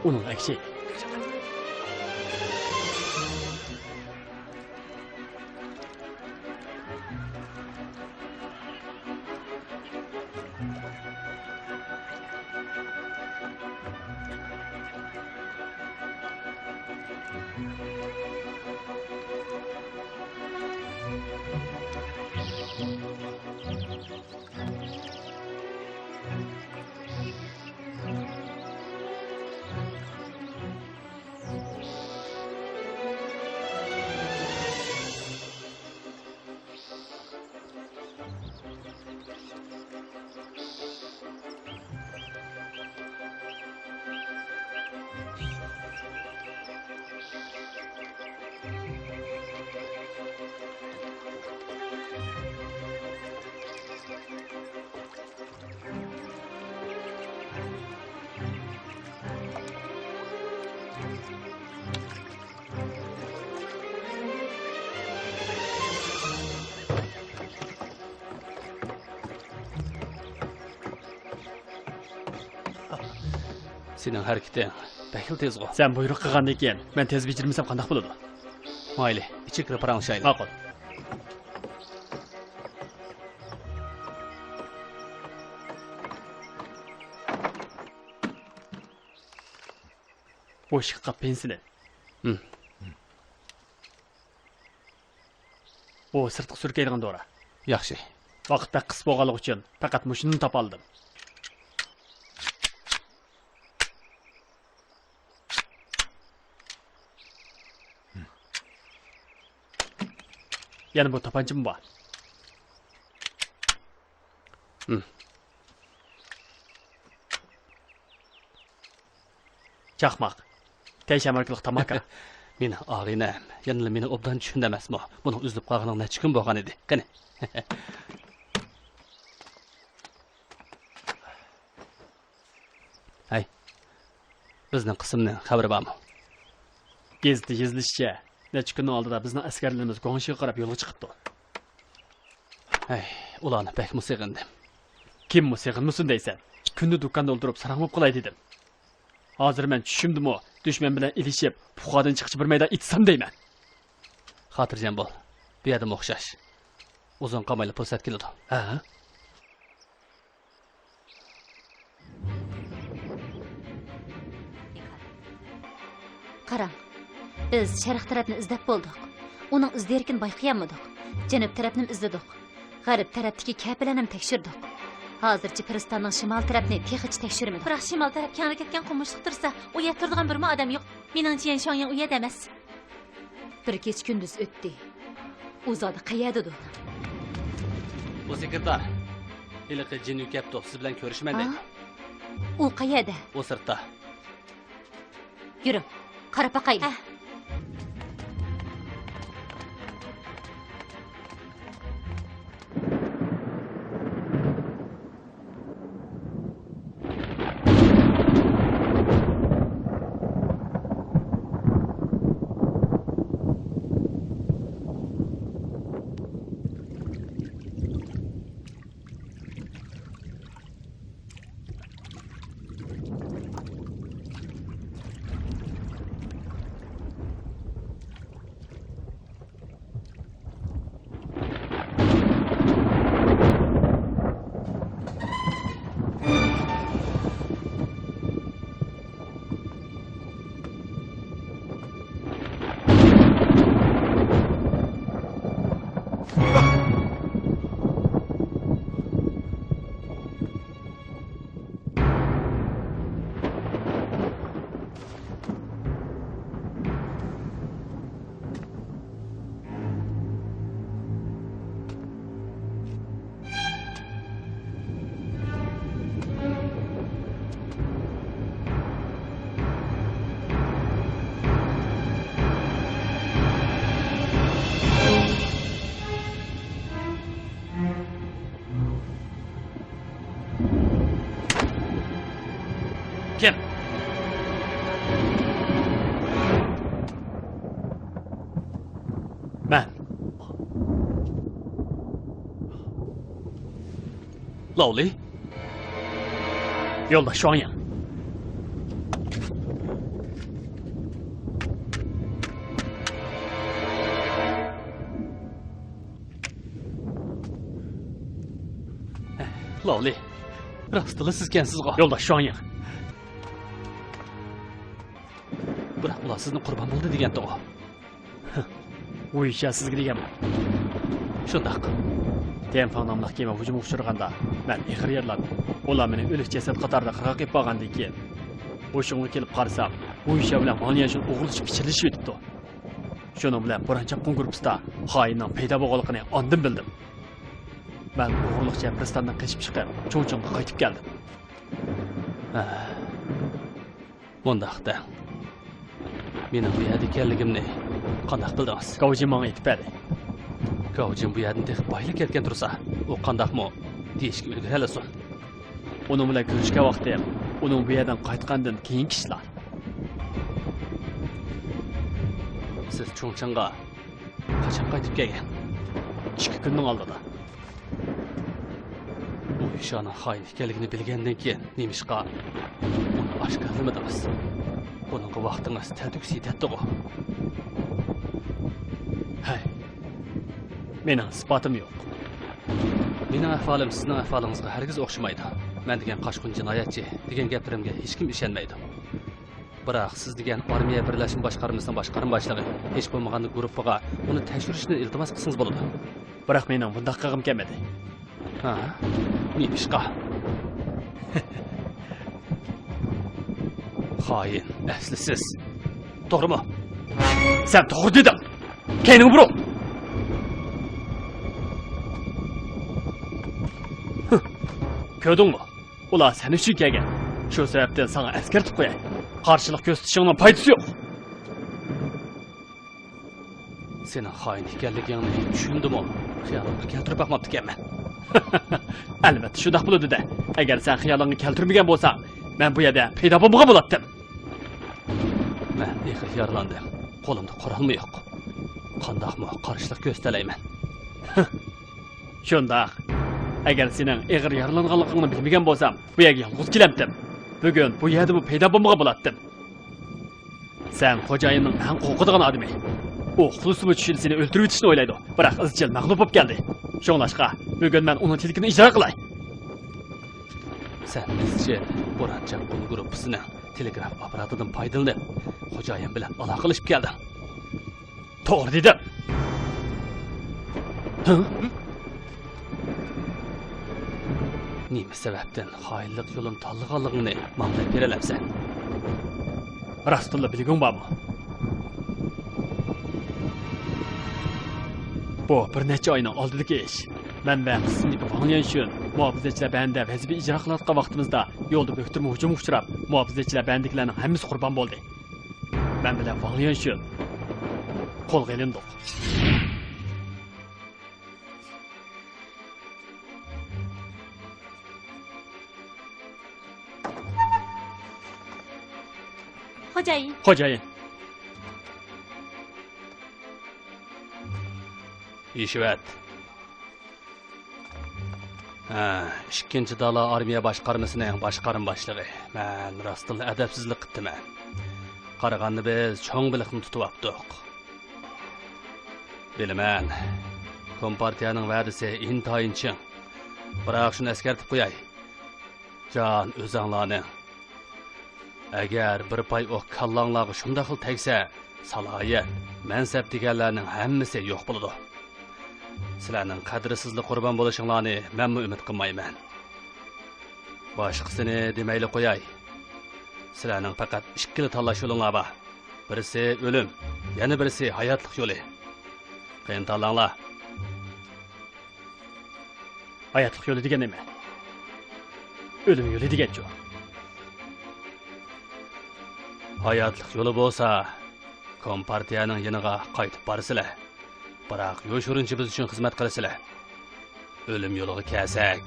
ئۇنىڭ ئەكسى. سېنىڭ ھەرىكىتىڭ بەكلا تېزغۇ. سەن بۇيرۇق قىلغاندىن كېيىن مەن تېز بېجىرمىسەم قانداق بولىدۇ؟ مايلى، ئىچىگە كىرىپ پاراڭلىشايلى. ماقۇل. بۇ ئىشىكنى قاپ پېنسىلىن. ھىم. بۇ سىرتقا سۈركەيدىغان دورا. ياخشى. ۋاقىت بەك قىس بولغانلىقى ئۈچۈن پەقەت مۇشۇنىلا تاپالىدىم. يەنە بۇ تاپانچىمۇ بار. ھىم. چاقماق. تەيشى ئامېرىكىلىق تاماكا. مېنىڭ ئاغىنەم يەنىلا مېنى ئوبدان چۈشەندى ئەمەسمۇ؟ بۇنىڭ ئۈزۈلۈپ قالغىنىغا نەچچە كۈن بولغان ئىدى. قېنى. ھەي، بىزنىڭ قىسىمنىڭ خەۋىرى بارمۇ؟ گېزىتتە يېزىلىشىچە، نەچچە كۈننىڭ ئالدىدا بىزنىڭ ئەسكەرلىرىمىز گۇاڭشىغا قاراپ يولغا چىقىپتۇ. ھەي، ئۇلارنى بەكمۇ سېغىندىم. كىممۇ سېغىنمىسۇن دەيسەن؟ كۈندە دۇكاندا ئولتۇرۇپ ساراڭ بولۇپ قالاي دېدىم. ھازىر مەن چۈشۈمدىمۇ دۈشمەن بىلەن ئېلىشىپ، پۇخادىن چىققىچە بىر مەيدان ئېتىلسام دەيمەن. خاتىرجەم بول. بۇ يەردىمۇ ئوخشاش. ئۇزۇن قالمايلا پۇرسەت كېلىدۇ. ھە؟ قاراڭ، بىز شەرق تەرەپنى ئىزدەپ بولدۇق. ئۇنىڭ ئىز دېرىكىنى بايقىيالمىدۇق. جەنۇب تەرەپنىمۇ ئىزدىدۇق. غەرب تەرەپتىكى كەپىلەرنىمۇ تەكشۈردۇق. ھازىرچە پىرىستاننىڭ شىمال تەرەپنى تېخىچە تەكشۈرمىدۇق. بىراق شىمال تەرەپ كەڭرى كەتكەن قومۇشلۇق تۇرسا، ئۇ يەتتۈرىدىغان بىرمۇ ئادەم يوق. مېنىڭچە يەن شۇاڭيىڭ ئۇ يەردە ئەمەس. بىر كېچە كۈندۈز ئۆتتى. ئۇ زادى قەيەردىدۇ؟ ئۇ سېكرېتار. ھېلىقى جىن يۈ كەپتۇ، سىز بىلەن كۆرۈشىمەن دەيدۇ. ئۇ قەيەردە؟ ئۇ سىرتتا. يۈرۈڭ، قاراپ باقايلى. ھە. كىم؟ مەن. لاۋلى. يولداش شۇاڭيىڭ. لاۋلى، راستلا سىزكەنسىزغۇ؟ يولداش شۇاڭيىڭ. بىراق ئۇلار سىزنى قۇربان بولدى دېگەنتىغۇ؟ ۋۇيشيا سىزگە دېگەنمۇ؟ شۇنداق. تيەنفېڭ ناملىق كېمە ھۇجۇمغا ئۇچرىغاندا، مەن ئېغىر يارىلاندىم. ئۇلار مېنى ئۆلۈك جەسەت قاتارىدا قىرغاق ئېلىپ بارغاندىن كېيىن، ھوشۇمغا كېلىپ قارىسام، ۋۇيشيا بىلەن ۋاڭ ليەنشۈن ئوغرىلىشىپ پىچىرلىشىۋېتىپتۇ. شۇنىڭ بىلەن بوران چاپقۇن گۇرۇپپىسىدا خائىننىڭ پەيدا بولغانلىقىنى ئاندىن بىلدىم. مەن ئوغرىلىق چەرپىرىستاندىن قېچىپ چىقىپ، چۇڭچىڭغا قايتىپ كەلدىم. ھە. مۇنداق دەڭ. مېنىڭ بۇ يەردە ئىكەنلىكىمنى قانداق بىلدىڭىز؟ گاۋجىن ماڭا ئېيتىپ بەردى. گاۋجىن بۇ يەردىن تېخى بايلا كەتكەن تۇرسا، ئۇ قانداقمۇ دېيىشكە ئۈلگۈرەلىسۇن. ئۇنىڭ بىلەن كۆرۈشكەن ۋاقتىم ئۇنىڭ بۇ يەردىن قايتقاندىن كېيىنكى ئىشلار. سىز چۇڭچىڭغا قاچان قايتىپ كەلگەن؟ ئىككى كۈننىڭ ئالدىدا. ئۇ يۈشانىڭ خائىن ئىكەنلىكىنى بىلگەندىن كېيىن نېمىشقا ئۇنى ئاشكارىلىمىدىڭىز؟ بۇنىڭغا ۋاقتىڭىز تەتۈكسى يېتەتتىغۇ؟ ھەي، مېنىڭ ئىسپاتىم يوق. مېنىڭ ئەھۋالىم سىزنىڭ ئەھۋالىڭىزغا ھەرگىز ئوخشىمايدۇ. مەن دېگەن قاچقۇن جىنايەتچى دېگەن گەپلىرىمگە ھېچكىم ئىشەنمەيدۇ. بىراق سىز دېگەن ئارمىيە بىرلەشمە باشقارمىسىنىڭ باشقارما باشلىقى، ھېچ بولمىغاندا گۇرۇپپىغا ئۇنى تەكشۈرۈشنى ئىلتىماس قىلسىڭىز بولىدۇ. بىراق مېنىڭ بۇنداق قىلغۇم كەلمىدى. ھا؟ نېمىشقا؟ خائىن، ئەسلى سىز. توغرىمۇ؟ سەن توغرا دېدىڭ. كەينىڭ بۇرۇڭ. كۆردۈڭمۇ؟ ئۇلار سەن ئۈچۈن كەلگەن. شۇ سەۋەبتىن ساڭا ئەسكەرتىپ قوياي. قارشىلىق كۆرسىتىشىڭنىڭ پايدىسى يوق. سېنىڭ خائىن ئىكەنلىكىڭنى چۈشەندىمۇ، خىيالىمغا كەلتۈرۈپ باقماپتىكەنمەن. ئەلۋەتتە شۇنداق بولىدۇ-دە. ئەگەر سەن خىيالىڭغا كەلتۈرمىگەن بولساڭ، مەن بۇ يەردە پەيدا بولمىغان بولاتتىم. مەن ئېغىر يارىلاندىم. قولۇمدا قورالمۇ يوق. قانداقمۇ قارشىلىق كۆرسىتەلەيمەن؟ شۇنداق. ئەگەر سېنىڭ ئېغىر يارىلانغانلىقىڭنى بىلمىگەن بولسام، بۇ يەرگە يالغۇز كېلەمتىم. بۈگۈن بۇ يەردىمۇ پەيدا بولمىغان بولاتتىم. سەن خوجايىننىڭ ئەڭ قورقىدىغان ئادىمى. ئۇ ئۇخلىسىمۇ چۈشىدە سېنى ئۆلتۈرۈۋېتىشنى ئويلايدۇ. بىراق ئىزچىل مەغلۇپ بولۇپ كەلدى. شۇڭلاشقا، بۈگۈن مەن ئۇنىڭ تىلىكىنى ئىجرا قىلاي. سەن ئىزچىل بوران چاققۇن گۇرۇپپىسىنىڭ تېلېگراف ئاپپاراتىدىن پايدىلىنىپ، خوجايىن بىلەن ئالاقىلىشىپ كەلدىڭ. توغرا دېدىم. ھە؟ نېمە سەۋەبتىن خائىنلىق يولىنى تاللىغانلىقىڭنى ماڭا دەپ بېرەلەمسەن؟ راستتىنلا بىلگۈڭ بارمۇ؟ بۇ بىر نەچچە ئاينىڭ ئالدىدىكى ئىش. مەن ۋە قىسىمدىكى ۋاڭ ليەنشۈن مۇھاپىزەتچىلەر بەندە ۋەزىپە ئىجرا قىلىۋاتقان ۋاقتىمىزدا يولدا بۆكتۈرمە ھۇجۇمغا ئۇچراپ، مۇھاپىزەتچىلەر بەندىكىلەرنىڭ ھەممىسى قۇربان بولدى. مەن بىلەن ۋاڭ ليەنشۈن قولغا ئېلىندۇق. خوجايىن. خوجايىن. يېشىۋەت. ھە، ئىككىنچى دالا ئارمىيە باشقارمىسىنىڭ باشقارما باشلىقى. مەن راستتىنلا ئەدەپسىزلىك قىپتىمەن. قارىغاندا بىز چوڭ بېلىقنى تۇتۇۋاپتۇق. بىلىمەن، كومپارتىيەنىڭ ۋەدىسى ئىنتايىن چىڭ. بىراق شۇنى ئەسكەرتىپ قوياي، جان ئۆزەڭلارنىڭ. ئەگەر بىر پاي ئوق كاللاڭلارغا شۇنداقلا تەگسە، سالاھىيەت، مەنسەپ دېگەنلەرنىڭ ھەممىسى يوق بولىدۇ. سىلەرنىڭ قەدىرسىزلا قۇربان بولۇشۇڭلارنى مەنمۇ ئۈمىد قىلمايمەن. باشقىسىنى دېمەيلا قوياي. سىلەرنىڭ پەقەت ئىككىلا تاللاش يولۇڭلار بار. بىرسى ئۆلۈم، يەنە بىرسى ھاياتلىق يولى. قېنى تاللاڭلار. ھاياتلىق يولى دېگەن نېمە؟ ئۆلۈم يولى دېگەنچۇ؟ ھاياتلىق يولى بولسا، كومپارتىيەنىڭ يېنىغا قايتىپ بارىسىلەر. بىراق يوشۇرۇنچە بىز ئۈچۈن خىزمەت قىلىسىلەر. ئۆلۈم يولىغا كەلسەك،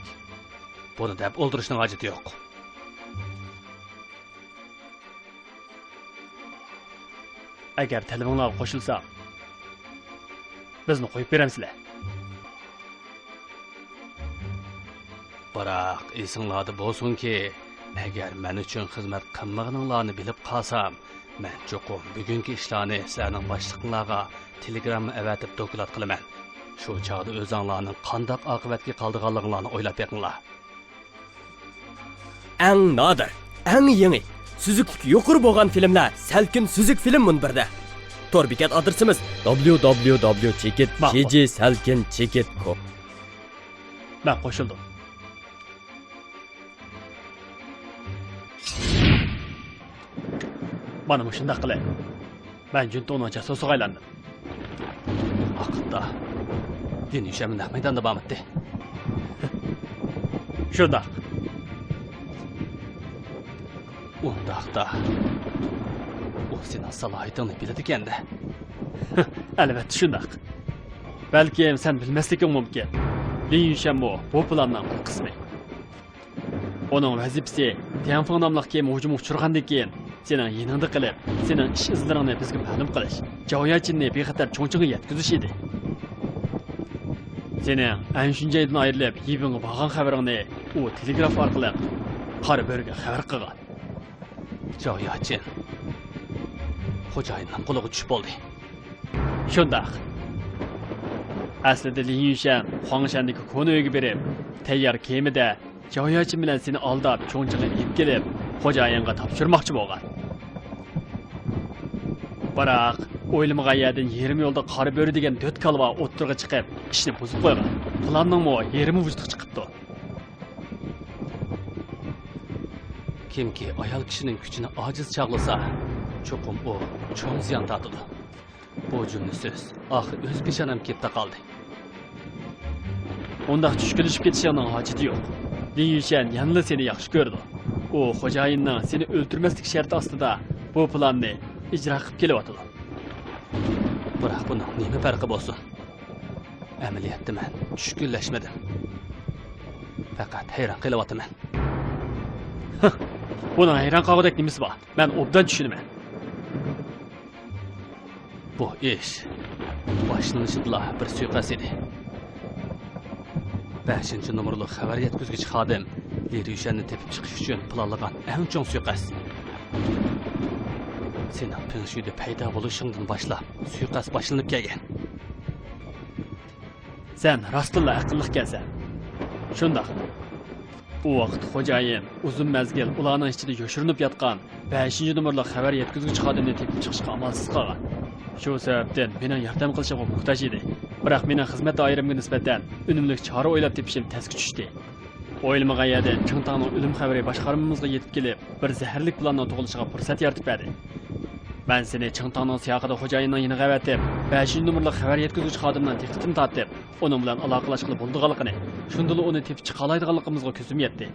بۇنى دەپ ئولتۇرۇشنىڭ ھاجىتى يوق. ئەگەر تەلىپىڭلارغا قوشۇلساق، بىزنى قويۇپ بېرەمسىلەر؟ بىراق ئېسىڭلاردا بولسۇنكى، ئەگەر مەن ئۈچۈن خىزمەت قىلمىغىنىڭلارنى بىلىپ قالسام، مەن چوقۇم بۈگۈنكى ئىشلارنى سىلەرنىڭ باشلىقىڭلارغا تېلېگرامما ئەۋەتىپ دوكلات قىلىمەن. شۇ چاغدا ئۆزۈڭلارنىڭ قانداق ئاقىۋەتكە قالىدىغانلىقىڭلارنى ئويلاپ بېقىڭلار. ئەڭ نادىر، ئەڭ يېڭى، سۈزۈكلۈكى يۇقىرى بولغان فىلىملەر سەلكىن سۈزۈك فىلىم مۇنبىرىدە. تور بېكەت ئادرېسىمىز دابليۇ دابليۇ دابليۇ چېكىت كېي جى سەلكىن چېكىت كوم. مەن قوشۇلدۇم. مانا مۇشۇنداق قىلىپ، مەن جۈنتۇڭنىڭ جاسۇسىغا ئايلاندىم. ئۇ ۋاقىتتا لىن يۈشەنمۇ نەق مەيداندا بارمىدى؟ شۇنداق. ئۇنداقتا، ئۇ سېنىڭ سالاھىيىتىڭنى بىلىدىكەن-دە. ئەلۋەتتە شۇنداق. بەلكىم سەن بىلمەسلىكىڭ مۇمكىن. لىن يۈشەنمۇ بۇ پىلاننىڭ بىر قىسمى. ئۇنىڭ ۋەزىپىسى تيەنفېڭ ناملىق كېمە ھۇجۇمغا ئۇچرىغاندىن كېيىن، سېنىڭ يېنىڭدا قېلىپ، سېنىڭ ئىش ئىزلىرىڭنى بىزگە مەلۇم قىلىش، جاۋياچىننى بىخەتەر چۇڭچىڭغا يەتكۈزۈش ئىدى. سېنىڭ ئەنشۈن جەيدىن ئايرىلىپ، يىبىڭغا بارغان خەۋىرىڭنى ئۇ تېلېگراف ئارقىلىق قارا بۆرىگە خەۋەر قىلغان. جاۋياچىن خوجايىننىڭ قولىغا چۈشۈپ بولدى. شۇنداق. ئەسلىدە لى يۈنشەن خۇاڭشەندىكى كونا ئۆيگە بېرىپ، تەييار كېمىدە جاۋياچىن بىلەن سېنى ئالداپ، چۇڭچىڭغا ئېلىپ كېلىپ، خوجايىنغا تاپشۇرماقچى بولغان. بىراق، ئويلىمىغان يەردىن يېرىم يولدا قارا بۆرە دېگەن دۆت كالۋا ئوتتۇرىغا چىقىپ، ئىشنى بۇزۇپ قويغان. پىلاننىڭمۇ يېرىمى ۋۇجۇدقا چىقىپتۇ. كىمكى ئايال كىشىنىڭ كۈچىنى ئاجىز چاغلىسا، چوقۇم ئۇ چوڭ زىيان تارتىدۇ. بۇ جۈملە سۆز ئاخىر ئۆز پېشانەمگە كېلىپ تاقالدى. ئۇنداق چۈشكۈنلىشىپ كېتىشىڭنىڭ ھاجىتى يوق. لى يۈنشەن يەنىلا سېنى ياخشى كۆرىدۇ. ئۇ خوجايىننىڭ سېنى ئۆلتۈرمەسلىك شەرتى ئاستىدا بۇ پىلاننى ئىجرا قىلىپ كېلىۋاتىدۇ. بىراق بۇنىڭ نېمە پەرقى بولسۇن؟ ئەمەلىيەتتە مەن چۈشكۈنلەشمىدىم. پەقەت ھەيران قېلىۋاتىمەن. بۇنىڭ ھەيران قالغۇدەك نېمىسى بار؟ مەن ئوبدان چۈشىنىمەن. بۇ ئىش باشلىنىشىدىلا بىر سۇيىقەست ئىدى. بەشىنچى نومۇرلۇق خەۋەر يەتكۈزگۈچى خادىم لى رۈيشەننى تېپىپ چىقىش ئۈچۈن پىلانلىغان ئەڭ چوڭ سۇيىقەست. سېنىڭ پېڭشۈيدە پەيدا بولۇشۇڭدىن باشلاپ سۇيىقەست باشلىنىپ كەلگەن. سەن راستتىنلا ئەقىللىق ئىكەنسەن. شۇنداق. ئۇ ۋاقىت خوجايىن ئۇزۇن مەزگىل ئۇلارنىڭ ئىچىدە يوشۇرۇنۇپ ياتقان بەشىنچى نومۇرلۇق خەۋەر يەتكۈزگۈچى خادىمنى تېپىپ چىقىشقا ئامالسىز قالغان. شۇ سەۋەبتىن مېنىڭ ياردەم قىلىشىمغا موھتاج ئىدى. بىراق مېنىڭ خىزمەت دائىرەمگە نىسبەتەن ئۈنۈملۈك چارە ئويلاپ تېپىشىم تەسكە چۈشتى. ئويلىمىغان يەردىن چىڭ تاڭنىڭ ئۆلۈم خەۋىرى باشقارمىمىزغا يېتىپ كېلىپ، بىر زەھەرلىك پىلاننىڭ تۇغۇلۇشىغا پۇرسەت يارىتىپ بەردى. مەن سېنى چىڭ تاڭنىڭ سىياقىدا خوجايىننىڭ يېنىغا ئەۋەتىپ، بەشىنچى نومۇرلۇق خەۋەر يەتكۈزگۈچى خادىمنىڭ دىققىتىنى تارتىپ، ئۇنىڭ بىلەن ئالاقىلەشكىلى بولىدىغانلىقىنى، شۇندىلا ئۇنى تېپىپ چىقالايدىغانلىقىمىزغا كۆزۈم يەتتى.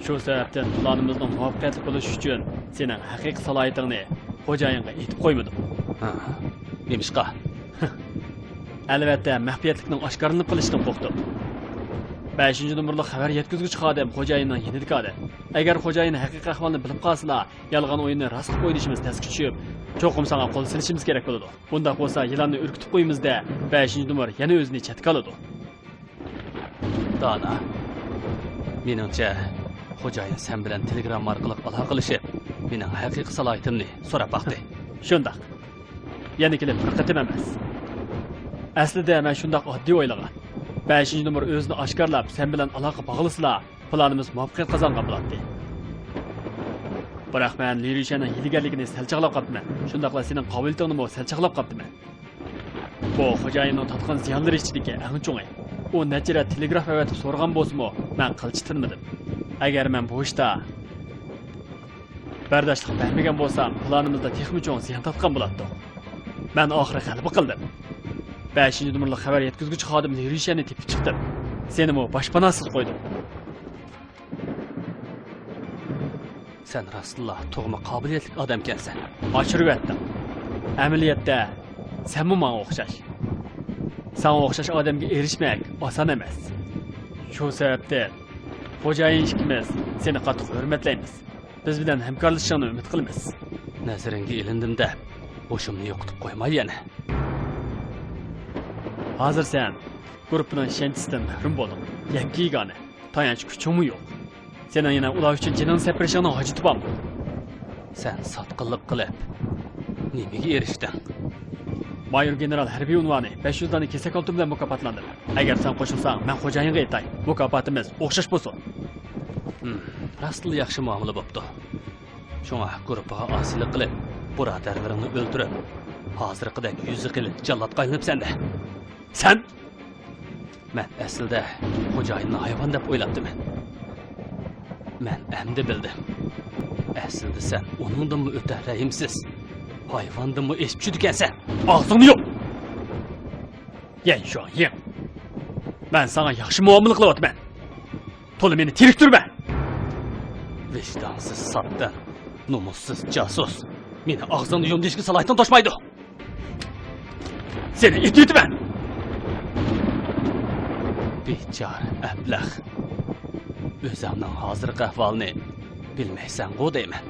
شۇ سەۋەبتىن پىلانىمىزنىڭ مۇۋەپپەقىيەتلىك بولۇشى ئۈچۈن سېنىڭ ھەقىقىي سالاھىيىتىڭنى خوجايىنغا ئېيتىپ قويمىدىم. ھە؟ نېمىشقا؟ ئەلۋەتتە، مەخپىيەتلىكنىڭ ئاشكارىلىنىپ قېلىشىدىن قورقتۇم. بەشىنچى نومۇرلۇق خەۋەر يەتكۈزگۈچى خادىم خوجايىننىڭ يېنىدىكى ئادەم. ئەگەر خوجايىن ھەقىقىي ئەھۋالنى بىلىپ قالسىلا، يالغان ئويۇننى راستلىق ئوينىشىمىز تەسكە چۈشۈپ، چوقۇم ساڭا قول سېلىشىمىز كېرەك بولىدۇ. بۇنداق بولسا يىلاننى ئۈركۈتۈپ قويىمىز-دە، بەشىنچى نومۇر يەنە ئۆزىنى چەتكە ئالىدۇ. دانا، مېنىڭچە، خوجايىن سەن بىلەن تېلېگرامما ئارقىلىق ئالاقىلىشىپ، مېنىڭ ھەقىقىي سالاھىيىتىمنى سوراپ باقتى. شۇنداق. يەنە كېلىپ بىر قېتىم ئەمەس. ئەسلىدە مەن شۇنداق ئاددىي ئويلىغان. بەشىنچى نومۇر ئۆزىنى ئاشكارىلاپ، سەن بىلەن ئالاقە باغلىسىلا، پىلانىمىز مۇۋەپپەقىيەت قازانغان بولاتتى. بىراق مەن لى رۈيشەننىڭ ھىيلىگەرلىكىنى سەل چاغلاپ قاپتىمەن. شۇنداقلا سېنىڭ قابىلىيىتىڭنىمۇ سەل چاغلاپ قاپتىمەن. بۇ خوجايىننىڭ تارتقان زىيانلىرى ئىچىدىكى ئەڭ چوڭى. ئۇ نەچچە رەت تېلېگراف ئەۋەتىپ سورىغان بولسىمۇ، مەن قىلچە تىنمىدىم. ئەگەر مەن بۇ ئىشتا بەرداشلىق بەرمىگەن بولسام، پىلانىمىزدا تېخىمۇ چوڭ زىيان تارتقان بولاتتۇق. مەن ئاخىرى غەلىبە قىلدىم. بەشىنچى نومۇرلۇق خەۋەر يەتكۈزگۈچى خادىم لى رۈيشەننى تېپىپ چىقتىم. سېنىمۇ باشپاناھسىز قويدۇم. سەن راستلا تۇغما قابىلىيەتلىك ئادەمكەنسەن. ئاشۇرۇۋەتتىڭ. ئەمەلىيەتتە، سەنمۇ ماڭا ئوخشاش. ساڭا ئوخشاش ئادەمگە ئېرىشمەك ئاسان ئەمەس. شۇ سەۋەبتىن، خوجايىن ئىككىمىز سېنى قاتتىق ھۆرمەتلەيمىز. بىز بىلەن ھەمكارلىشىشىڭنى ئۈمىد قىلىمىز. نەزىرىڭگە ئىلىندىم دەپ، ھوشۇمنى يوقىتىپ قويماي يەنە. ھازىر سەن گۇرۇپپىنىڭ ئىشەنچىسىدىن مەھرۇم بولدۇڭ. يەككە يېگانە. تايانچ كۈچۈڭمۇ يوق. سېنىڭ يەنە ئۇلار ئۈچۈن جېنىڭنى سەپ بېرىشىڭنىڭ ھاجىتى بارمۇ؟ سەن ساتقىنلىق قىلىپ، نېمىگە ئېرىشتىڭ؟ مايور گېنېرال ھەربىي ئۇنۋانى بەش يۈز دانە كېسەك ئالتۇن بىلەن مۇكاپاتلاندىم. ئەگەر سەن قوشۇلساڭ، مەن خوجايىنغا ئېيتاي، مۇكاپاتىمىز ئوخشاش بولسۇن. ھىم، راستلا ياخشى مۇئامىلە بوپتۇ. شۇڭا گۇرۇپپىغا ئاسىيلىق قىلىپ، بۇرادەرلىرىڭنى ئۆلتۈرۈپ، ھازىرقىدەك يۈزى قېلىن جاللاتقا ئايلىنىپسەن-دە. سەن؟ مەن ئەسلىدە خوجايىننى ھايۋان دەپ ئويلاپتىمەن. مەن ئەمدى بىلدىم. ئەسلىدە سەن ئۇنىڭدىنمۇ ئۆتە رەھىمسىز، ھايۋاندىنمۇ ئېشىپ چۈشىدىكەنسەن. ئاغزىڭنى يۇم! يەن شۇاڭيىڭ، مەن ساڭا ياخشى مۇئامىلە قىلىۋاتىمەن. تولا مېنى تېرىكتۈرمە! ۋىجدانسىز ساتتىن، نومۇسسىز جاسۇس! مېنى ئاغزىڭنى يۇم دېيىشكە سالاھىيىتىڭ توشمايدۇ! سېنى ئېتىۋېتىمەن! بىچارە ئەبلەخ! ئۆزۈڭنىڭ ھازىرقى ئەھۋالىنى بىلمەيسەنغۇ دەيمەن.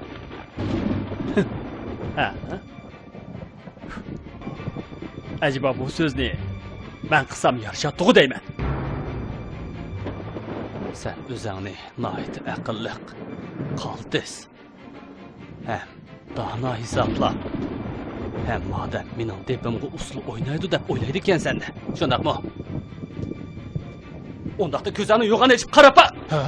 ھە؟ ئەجەبا بۇ سۆزنى مەن قىلسام يارىشاتتىغۇ دەيمەن. سەن ئۆزۈڭنى ناھايىتى ئەقىللىق، قالتىس ھەم دانا ھېسابلا. ھەممە ئادەم مېنىڭ دېپىمغا ئۇسسۇل ئوينايدۇ دەپ ئويلايدىكەن سەندە. شۇنداقمۇ؟ ئۇنداقتا كۆزۈڭنى يوغان ئېچىپ قاراپ باق. ھە؟